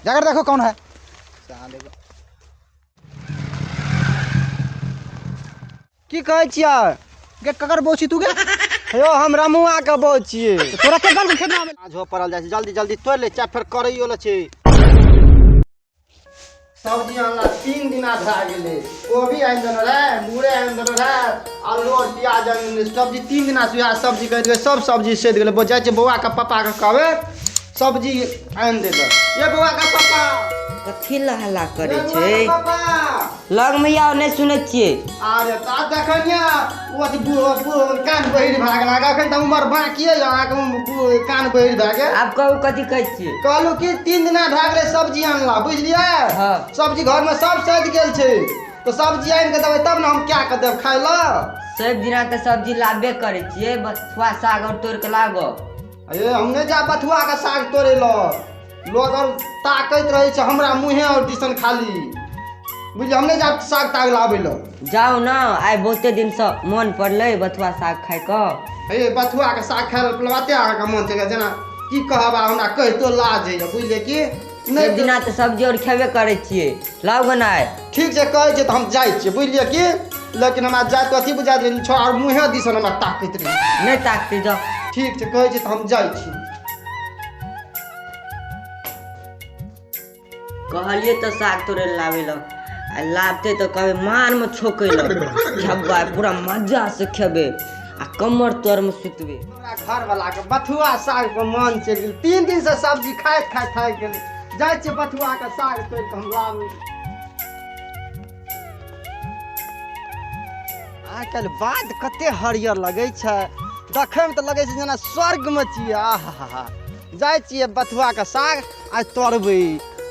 जाकर देखो कौन है। की कहै छियै? गे ककर बहू छी तू गे? यौ हम रमुआ के बहू छियै। तोरा के गल खेत में आबै? साँझो पड़ल जाइ छै, जल्दी जल्दी तोड़ि लै छियै, फेर करैयो लै छै। सब्जी अनला 3 दिना भए गेलै, कोबी आनि देने रहै, मूरै आनि देने रहै, आलू आओर प्याज आनि देने रहै। सब्जी 3 दिना से वएह सब्जी कहैत रहै, सब सब्जी सधि गेलै। जाइ छियै बौआके पप्पाके कहबै सब्जी आनि दै लए। ये बौआके पप्पा, कथी लए हल्ला करै ये छै? बौआके पप्पा। लग मे आउ, नहि सुनै छियै। अरे तऽ देखनिया ओ अथी बूढ़ बूढ़ कान बहिर भए गेल अहाँके, एखन तऽ उमर बाँकी यऽ अहाँके, कान बहिर भए गेल। आब कहू कथी कहै छियै? कहलहुँ कि 3 दिना भए गेलै सब्जी अनला, बुझलियै? हाँ। सब्जी घरमे सब सधि गेल छै, तऽ सब्जी आनि कऽ देबै तब ने हम कए कऽ देब खाय लए। सब दिना तऽ सब्जी लाबे करै छियै, बथुआ साग आओर तोड़ि कऽ लाबऽ। अरे हम नहि जायब बथुआके साग तोड़ै लए, लोग आओर ताकैत रहै छै हमरा मुँहे आओर दिसन खाली, बुझलियै? हम नहि जायब साग ताग लाबै लए। जाउ ने, आइ बहुते दिनसँ मोन पड़लै बथुआ साग खाइके। हे बथुआके साग खाय लए बाते अहाँके मोन छै, जेना की कहब आब हमरा कहितो लाज होइए, बुझलियै कि नहि? सब दिना तऽ सब्जी आओर खेबे करै छियै, लाउ गऽ ने आइ। ठीक छै, कहै छियै तऽ हम जाइ छियै, बुझलियै कि? लेकिन हमरा जाय तऽ अथी बुझाइत रहै छौ, आओर मुँहे दिसन हमरा ताकैत रहै। नहि ताकतै, जाउ। ठीक छै, कहै छियै तऽ हम जाइ छी। कहलियै तऽ साग तोड़ै लए लाबै लए, आ लाबतै तऽ कहबै मारमे छोकै लए, खेबै पूरा मजासँ खेबै आ कमर तरमे सुतबै। हमरा घरवलाके बथुआ साग पर मन चलि गेल, 3 दिनसँ सब्जी खाइत खाइत थाकि गेलै। जाइ छियै बथुआके साग तोड़ि कऽ हम लाबै। आइ काल्हि बाध कते हरियर लगै छै, देखैमे तऽ लगै छै जेना स्वर्गमे छियै। आहा, जाइ छियै बथुआके साग आइ तोड़बै,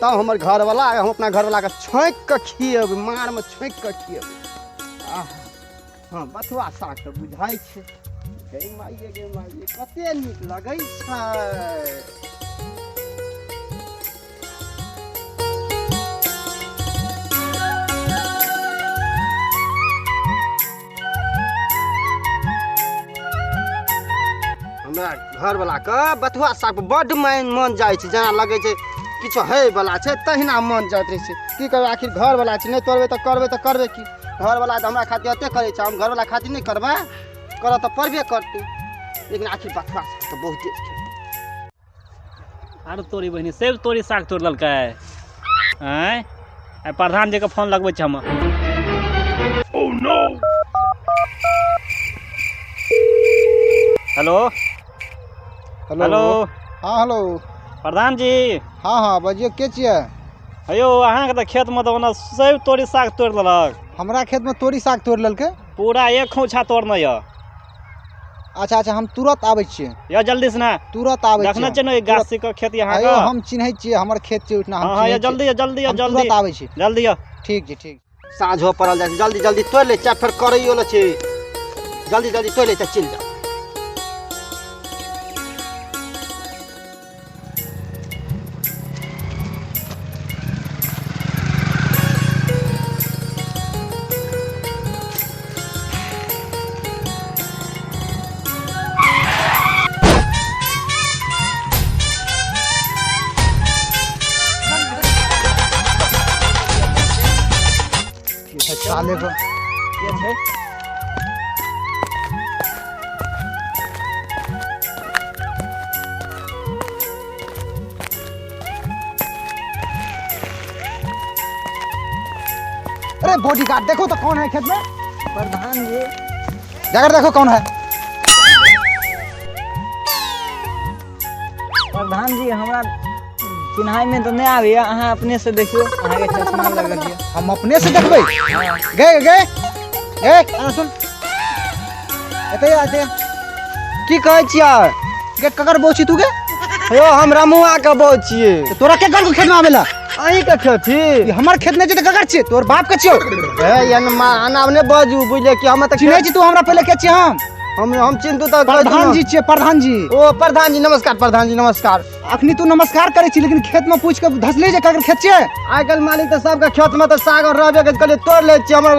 तब हमर घरवला, हम अपना घरवलाके छौंकि कऽ खिएबै, मारमे छौंकि कऽ खिएबै। आहा, हँ बथुआ साग तऽ बुझाइ छै। गे माइये, गे माइये, कते नीक लगै छै। हमरा घरवलाके बथुआ साग बड्ड मन जाइ छै, जेना लगै छै किछो होइवला छै तहिना मन जाइत रहै छै। की करबै, आखिर घरवला छै, नहि तोड़बै तऽ करबै तऽ करबै की? घरवला तऽ हमरा खातिर एते करै छै, हम घरवला खातिर नहि करबै? करऽ तऽ पड़बे करतै। लेकिन आखिर बथुआ साग तऽ बहुते छै। आर तोरी बहिनी सेब तोरी साग तोड़ि लेलकै। आँय, आइ प्रधान जीके फोन लगबै छी हम। हेलो। हेलो। हाँ हेलो। प्रधान जी। हाँ हाँ बजियौ, के छियै? हेयौ अहाँके तऽ खेतमे तऽ ओना सेब तोरी साग तोड़ि लेलक। हमरा खेतमे तोरी साग तोड़ि लेलकै? पूरा एक खोँछा तोड़ने यऽ। अच्छा अच्छा, हम तुरत आबै छियै। यौ जल्दी से ना। तुरत आबै छियै। देखने छियै ने गाछी के खेत अहाँके? हेयौ हम चिन्है छियै, हमर खेत छै ओहिठिना। हाँ हाँ, जल्दी जल्दी जल्दी, तुरत आबै छी। जल्दी। ठीक छै ठीक। साँझो पड़ल जाइ छै, जल्दी जल्दी तोड़ि लै छियै, फेर करैयो लै छै। जल्दी जल्दी तोड़ि लै छियै, चलि जाउ। साले को के छै? अरे बॉडीगार्ड देखो तो कौन है खेत में। प्रधान जी। जाकर देखो कौन है। प्रधान जी हमरा चिन्हाई में तो नहीं आबैया, अहाँ अपने से देखियो, अहाँके चश्मा लगल यऽ। हम अपने से देखबै? गए गए गए, आना सुन, एते आ, एते आ। की कहै छियै? गे ककर बहू छी तू गे? यौ हम रमुआ के बहू छियै। तऽ तोरा के घर खेत में आबेला? अहीं के खेत छी। ई हमर खेत नहि छै तऽ ककर छियै? तोर बाप के छियौ। हे एहन एना नहि बाजू, बुझलियै कि हम तऽ चिन्है छी तू हमरा पहिले के छियै हम? हम चिन्हतू तऽ कहै छी प्रधान ने। जी छियै, प्रधान जी। ओ प्रधान जी नमस्कार, प्रधान जी नमस्कार। अखनी तू नमस्कार करै छी, लेकिन खेत में पूछ के धसली जे ककर खेत छियै? आइ काल्हि मालिक तऽ सबके खेत में तऽ साग आओर रहबे करै छै, कहलियै तोड़ि लै छियै। हमर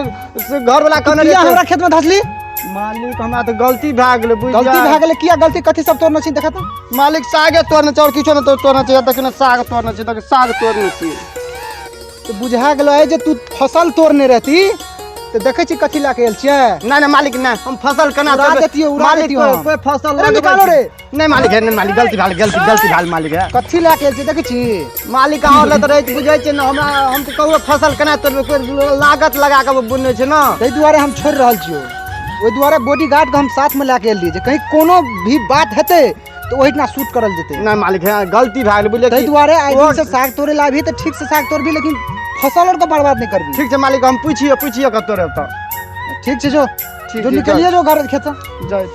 घर वाला कहने किया रहै हमरा खेत में धसली? मालिक हमरा तऽ गलती भए गेलै बुझि गलती भए गेलै किया गलती कथी सब तोड़ने छी देखा तऽ। मालिक सागे तोड़ने छै और किछो नहि तोड़ने छै। देखियौ ने साग तोड़ने छै, देखियौ साग तोड़ने छी। तऽ बुझा गेलो है जे तू फसल तोड़ने रहती तऽ देखै छी कथी लए के आयल छियै। नहि नहि मालिक नहि, हम फसल केना उड़ा तोड़बै? देतियै, उड़ा मालिक देतियै हम। कोइ फसल अरे लगबै निकालो छै। रे। नहि मालिक है, नहि मालिक गलती भेल, गलती गलती भेल मालिक है। कथी लए के आयल छियै देखै छी? मालिक अहाँ लए तऽ रहै बुझै छियै ने हमरा, हम तऽ ककरो फसल केना तोड़बै? कोइ लागत लगा कऽ बुनै छै ने, ताहि दुआरे हम छोड़ि रहल छियौ। ओहि दुआरे बॉडी गार्डके हम साथमे लए के एलियै जे कहीं कोनो भी बात हेतै तऽ ओहिठिना शूट करल जेतै। नहि मालिक है, गलती भए गेलै बुझलियै ताहि कि? दुआरे आइ दिन से साग तोड़े ला अभी तऽ ठीक से साग तोड़बी, लेकिन फसल आरके बर्बाद नहि करबी। ठीक छै मालिक, हम पुछियो पुछियो कऽ तोड़ब तऽ ठीक छै। जो ठीक जो छै, निकलिए जो घर खेतसँ जाय।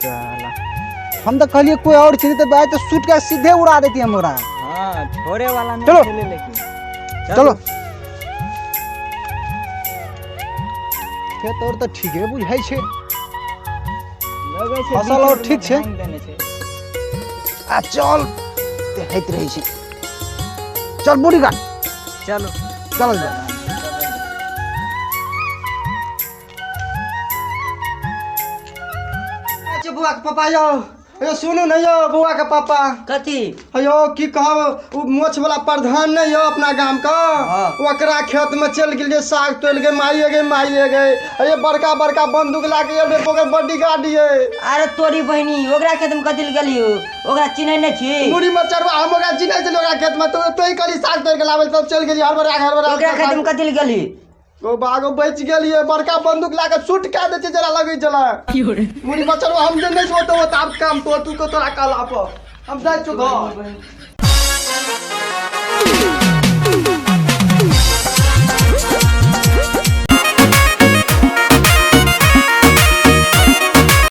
साला हम तऽ कहलियै कोइ और चीज तऽ आइ तऽ सूट के सीधे उड़ा देती हम ओकरा। हाँ, छोड़े वाला नहीं चलो। छलै लेकिन चलो खेत और तऽ ठीके बुझाइ छै। लगै छै फसल और बीच ठीक छै। भांगि देने छै। आ चल देखैत रहै छै। चल बूढ़ी गार्ड। चलो चलल जाय। अच्छा बौआ के पापा यौ, यौ सुनू ने यौ बौआ के पापा। कथी? यौ की कहब, ओ मोछ वाला प्रधान नहि यौ अपना गाम के? हाँ। ओकरा खेत में चलि गेलियै साग तोड़ि गे माइये गे माइये गे, अरे बड़का बड़का बंदूक लए के एल रे, ओकर बॉडी गार्ड ये। अरे तोरी बहिनी, ओकरा खेत में कथी लए गेलियो? ओकरा चिन्है नहि छी? मुड़ी में चढ़वा हम ओकरा चिन्है छलियै। ओकरा खेत में तो तोही कहली साग तोड़ि के लाबै, तब चलि गेलियै हड़बड़ा के हड़बड़ा। ओकरा खेत में कथी लए गेली? ओ बागो बचि गेलियै, बड़का बंदूक लए के शूट कए दै छै जरा लगै छलै। मुड़ी में चढ़वा हम जे नहि छौ तऽ आब काम तो तू को तोरा कहला पर हम जाइ छौ घर।